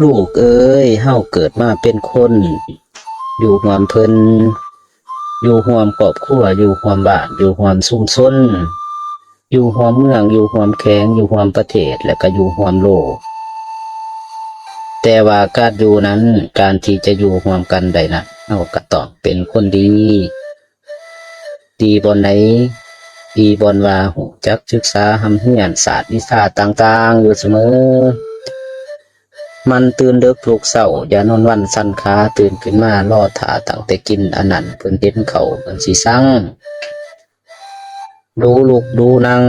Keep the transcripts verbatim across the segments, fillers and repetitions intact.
ลูกเอ๋ย เฮาเกิดมาเป็นคน อยู่ร่วมเพิ่น อยู่ร่วมครอบครัว อยู่ร่วมบ้าน อยู่ร่วมชุมชน อยู่ร่วมเมือง อยู่ร่วมแขวง อยู่ร่วมประเทศ และก็อยู่ร่วมโลก แต่ว่าการอยู่นั้น การที่จะอยู่ร่วมกันได้นั้น เฮาก็ต้องเป็นคนดี ดีบ่อนใด ดีบ่อนว่าฮู้จักศึกษาร่ำเรียนศาสตร์วิชาต่างๆ อยู่เสมอ มันตื่นดึกลุกเช้า อย่านอนวันสั่นขา ตื่นขึ้นมารอท่าตั้งแต่กิน อันนั้นเพิ่นเห็นเข้าเพิ่นสิสั่ง ดูลุกดูนั่ง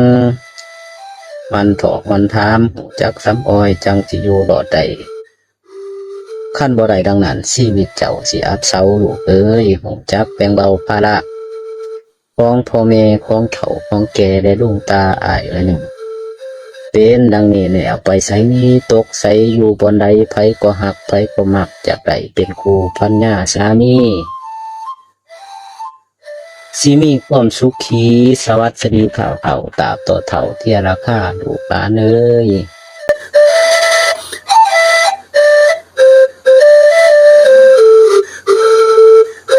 มันถอกมันถาม ฮู้จักสำออย จั่งสิอยู่รอดได้ คันบ่ได้ดังนั้น ชีวิตเจ้าสิอับเฉา ลูกเอ๋ย ฮู้จักแบ่งเบาภาระ ของพ่อแม่ ของเฒ่า ของแก่ และลุงตาอ้ายเอ๋ยหนึ่ง เป็นดังนี้แล้ว ไปไสตกไส อยู่บ่อนใด ไผก็ฮัก ไผก็มัก อยากได้เป็นคู่พันยาสามี สิมีความสุขี สวัสดีเฒ่าๆ ตราบต่อเฒ่า เทียราคา ลูกหลานเอ๋ย